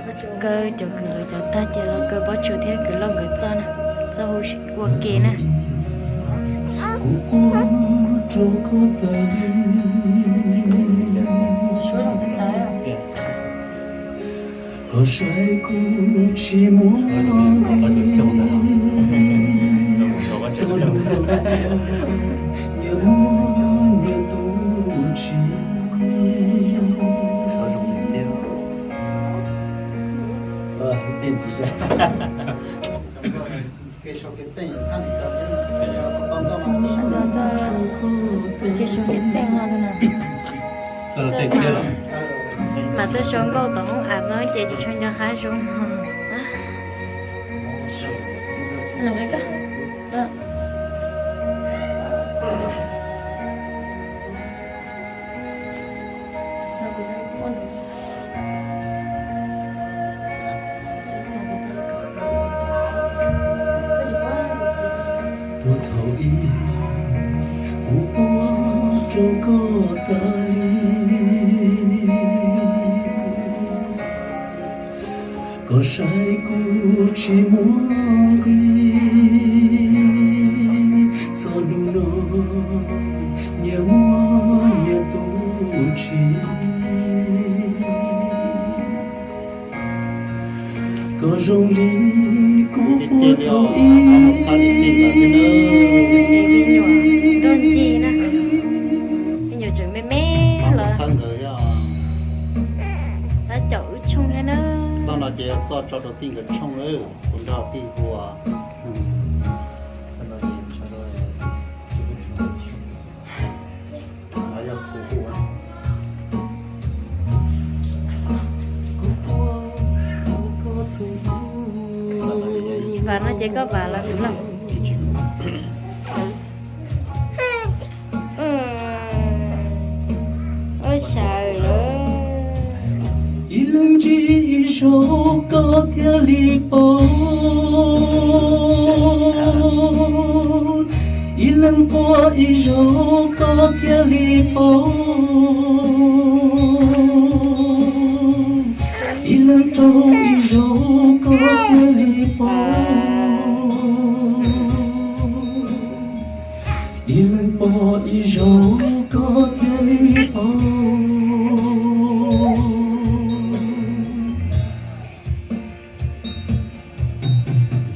Kaw cov kwv lawv cov tag ces los kaw Pob Tsuas thiab kwv Lauj nkawd txoj na, txoj hu ua ke na. Kuv quaj rau koj tas li. Koj saib kuv tsis muaj nqis, txog hnub no nyias muaj nyias tus tsis. Mas tuaj sau nkauj tom hoob am no ces tsis tshua nco qab zoo. Puag thaum ub kuv quaj rau koj tas li. Koj saib kuv tsis muaj nqis, txog hnub no nyias muaj nyias tus tsis. Koj zoo li kuv puag thaum ub. Me nyuam nrog ncig na, me nyuam tseem me me los tab caum wb tshooj thiab na. Txoj no ces yog txoj tso rau tij nkawd tshooj, kuv nrog tij hu. Vam no ces koj vam los kuv los. Ua sawv lawm. Ib leeg ntsib ib zaug koj thiaj li paub, ib leeg quaj ib zaug koj thiaj li paub, ib leeg raug ib zaug koj thiaj li paub, ib leeg pom ib zaug koj thiaj li paub.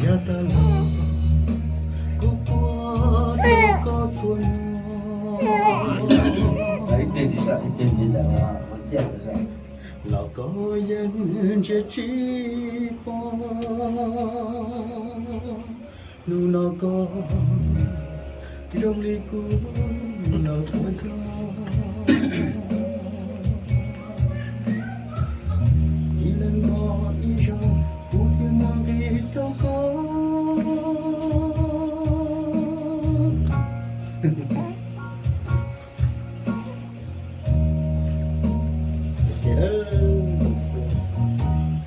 Yav tas los kuv quaj rau koj txhua hnub, los koj yeej ntsia tsis pom. Hnub no koj zoo li kuv los ua zog, ib leeg pom ib zaug kuv thiaj muaj nqis rau koj.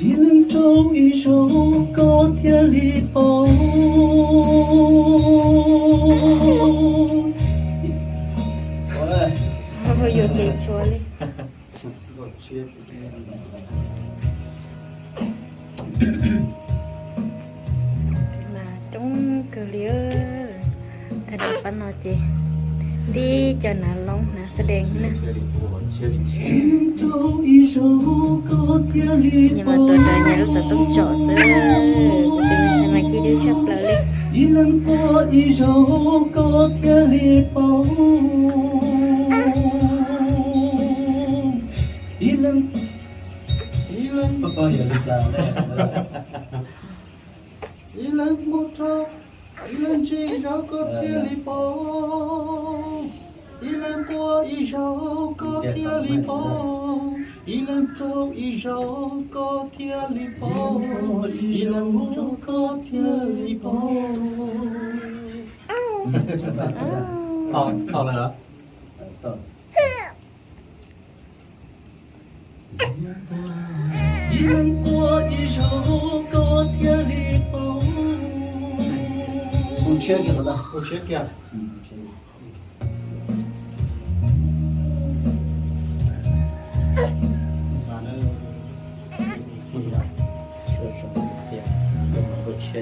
Ib leeg raug ib zaug koj thiaj li paub. Yuav ces tshuav li. Mas coob kawg li. Tag nrho pab no ces tib co nav loob nav xab dees na. Ib leeg raug ib zaug koj thiaj li paub. Nyias mas tuav rawv nyias lub xov tooj tsom xwb, kuv tus me ntxhais mas khib dub tshaj plaws li. Ib leeg quaj ib zaug koj thiaj li paub. Ib leeg, ib leeg, ib leeg mus rau, ib leeg ntsib ib zaug koj thiaj li paub. Ib leeg quaj ib zaug koj thiaj li paub, ib leeg raug ib zaug koj thiaj li paub, ib leeg mus rau koj thiaj li paub. Tau lawm los? Ib leeg quaj ib zaug koj thiaj li paub. Hu tshiab kiag, hu tshiab kiag. Ib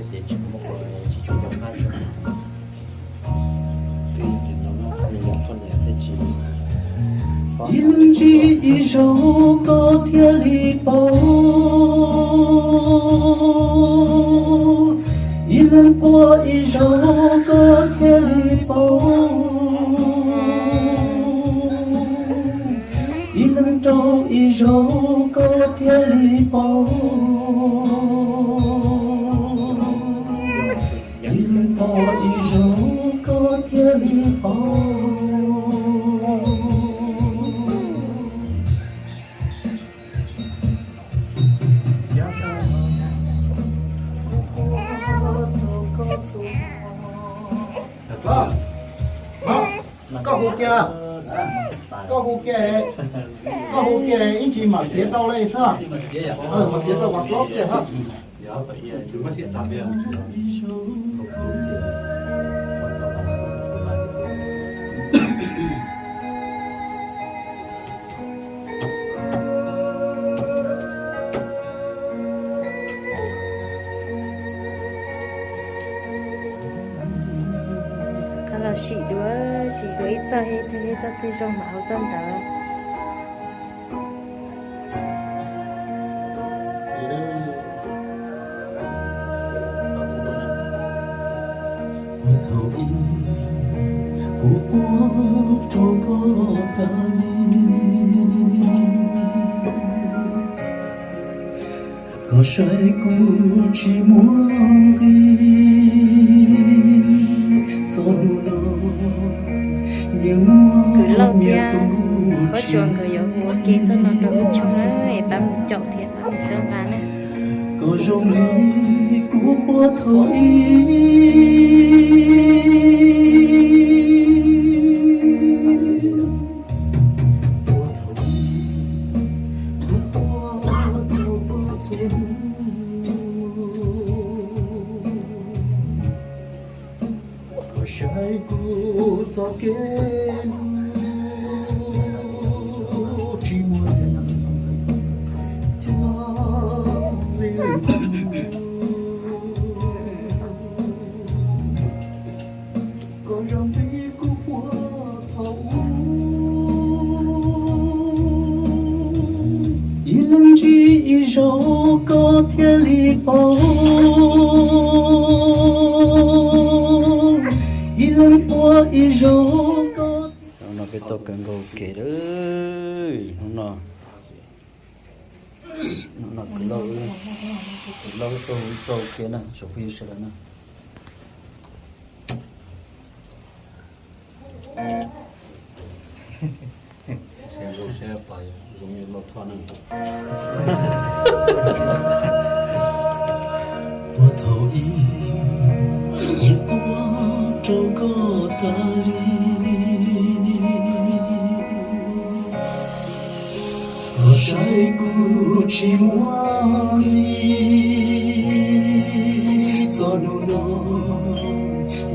leeg ntsib ib zaug koj thiaj li paub, ib leeg quaj ib zaug koj thiaj li paub, ib leeg rau ib zaug koj thiaj li paub, ib leeg quaj ib zaug koj thiaj li paub. Koj hu kiag, koj hu kiag, koj hu kiag ib ntsis mam txiav tau li xwb. Mam txiav tau kom plob kiag hab. Koj los sim dua, sim dua ib txoj, ib txoj twg zoo mam hu txoj ntawd. Ua thaum ub kuv quaj rau koj tas li, koj saib kuv tsis muaj nqis. Txog hnub no nyias muaj nyias tus tsis. Koj zoo li kuv quaj thaum ub. Koj saib kuv txoj kev lub tsis muaj coj li. Koj zoo li kuv quaj thaum ub. Ib leeg ntsib ib zaug koj thiaj li paub, ib leeg quaj ib zaug koj. Hnub no peb tau kawg nkaus kev lawm, hnub no, hnub no kwv lauj, kwv lauj tuaj hu txoj kev na, tsoom phooj ywg sawv daws na. Ua thaum ub kuv quaj rau koj tas li, koj saib kuv tsis muaj nqis. Txog hnub no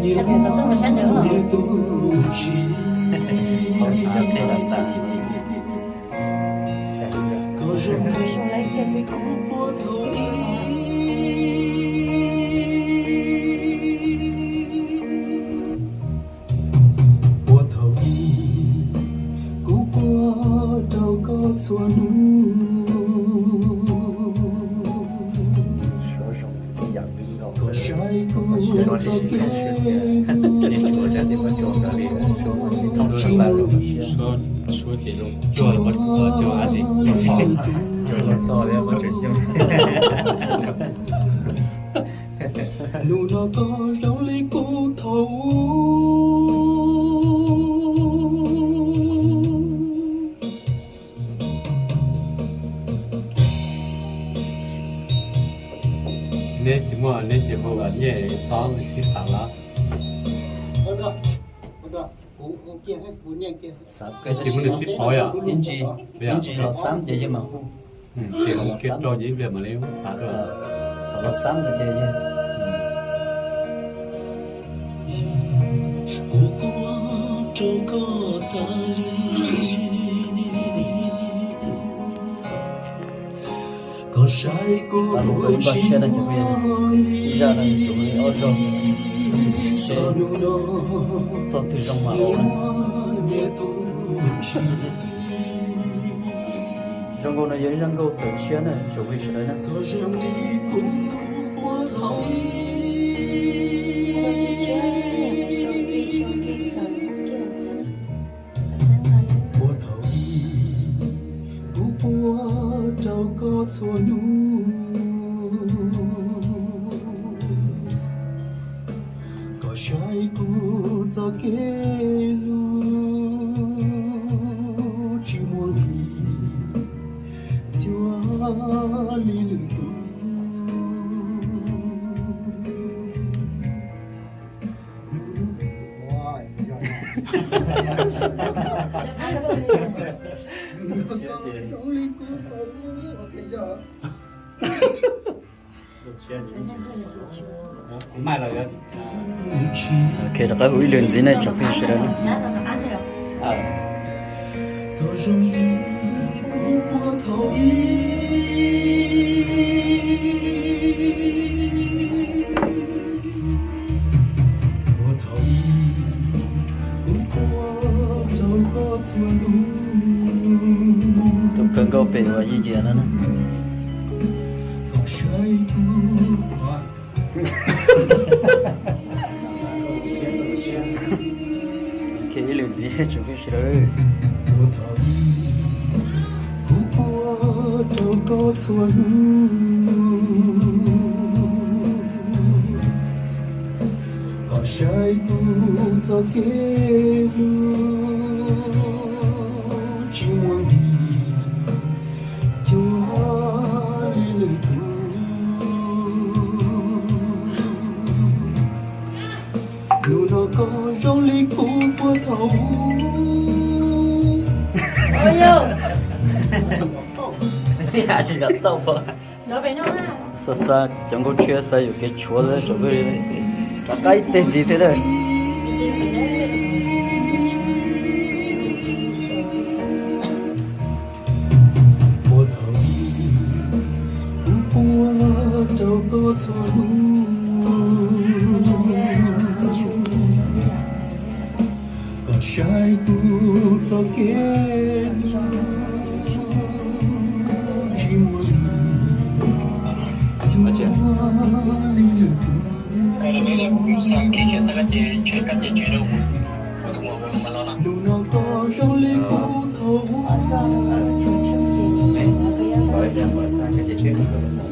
nyias muaj nyias tus tsis. Koj zoo li kuv quaj thaum ub. Ua thaum ub kuv quaj rau koj txhua hnub. Koj saib kuv txoj kev lub tsis muaj coj li. Hnub no koj zoo li kuv thaum ub. Neb tsis muaj, neb tsis hu nyiaj xob sib xav lawm. Neb tsis muaj nws sib pauv yom? Ib ntsis, ib ntsis los xab ces yeej mam hu. Ces hu kiag rau ces ib pliag mam li xav rau. Thaum los xab ntawd ces yeej. Kuv quaj rau koj tas li, koj Tab lub koj ib npag tshiab na cov phooj ywg, ib zaj no yuav tsum muaj li ob zaug, seb txoj twg zoo mas ua na. Zoo nkauj no yog ib zaj nkauj tawm tshiab na tsoom phooj ywg sawv daws na. Puag thaum ub, kuv puag rau koj txhua hnub, koj saib kuv txoj kev hlub tsis muaj nqis cuag li lwm tus. Ok, rov qab hu ib lwm ntxiv nej tsoom phooj ywg sawv daws. Tus kawg nkauj pem uas yij yias no na. Ok, ib lwm ntxiv tsoom phooj ywg sawv daws. Kuv puag rau koj txhua hnub, koj saib kuv txoj kev hlub tsis muaj nqis cuag li lwm tus. Hnub no koj zoo li kuv puag thaum ub. Xav xav cov nkauj tshiab xav yuam kev tshuav xwb tsoom phooj ywg, rov qab ib teg ntxiv thiab lawm. Puag thaum ub, kuv puag rau koj txhua hnub, koj saib kuv txoj kev hlub tsis muaj nqis cuag li lwm tus. Hnub no koj zoo li kuv thaum ub.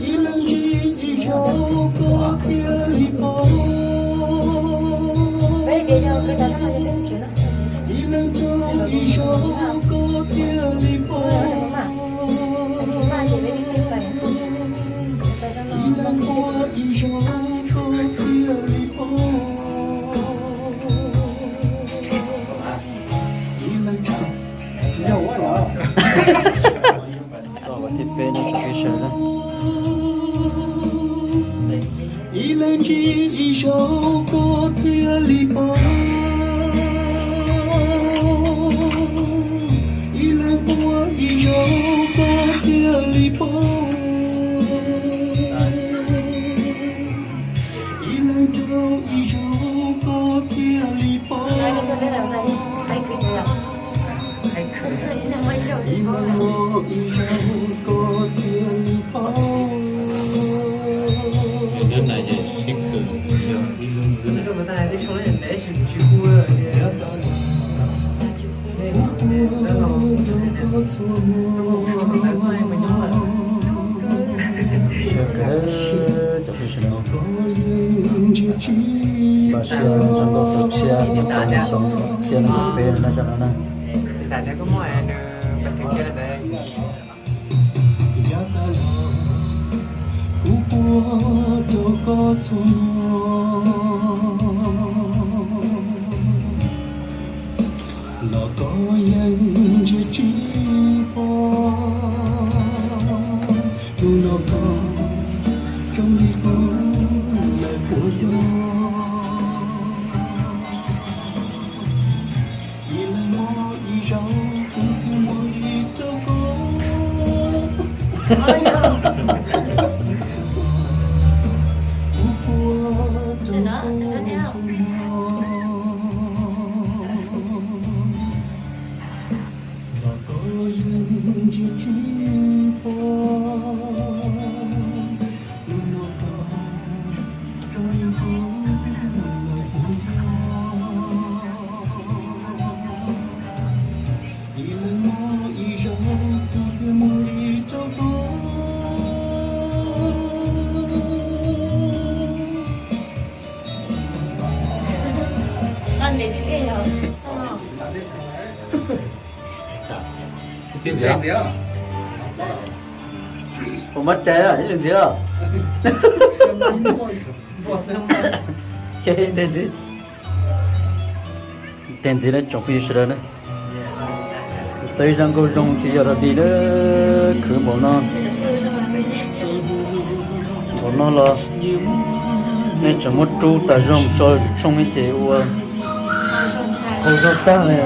Ib leeg ntsib ib zaug koj thiaj li paub. Ib leeg raug ib zaug koj thiaj li paub. Ib leeg ua ib zaug koj thiaj li paub. Ib leeg raug, tsis yog ua los. Tau vas thib peb no tsoom phooj ywg sawv daws. Ib leeg ntsib ib zaug koj thiaj li paub. Ib leeg ua ib zaug koj thiaj li paub. Ib leeg raug ib zaug koj thiaj li paub. Ib leeg ua ib zaug koj thiaj li paub. Sawv daws, cov phooj ywg sawv daws, npaj siab zoo nkauj tau tshiab, xyoo txhiab nees nkaum peb no zaj no na. Yav tas los kuv puag rau koj txhua hnub, los koj yeej ntsia tsis pom. Hnub no koj zoo li kuv lawm puas yog? Ib leeg muaj ib zaug kuv thiaj muaj li rau koj. Puas muaj cai ib leeg ntxiv os? Ntxiv, tes ntxiv na tsoom phooj ywg sawv daws na. Tau ib zaj nkauj zoo tsis yog dog dig na, khwv npaum no. Npaum no los nej tseem muab rub tas zoo tso tshooj me ces ua hau zog tag li.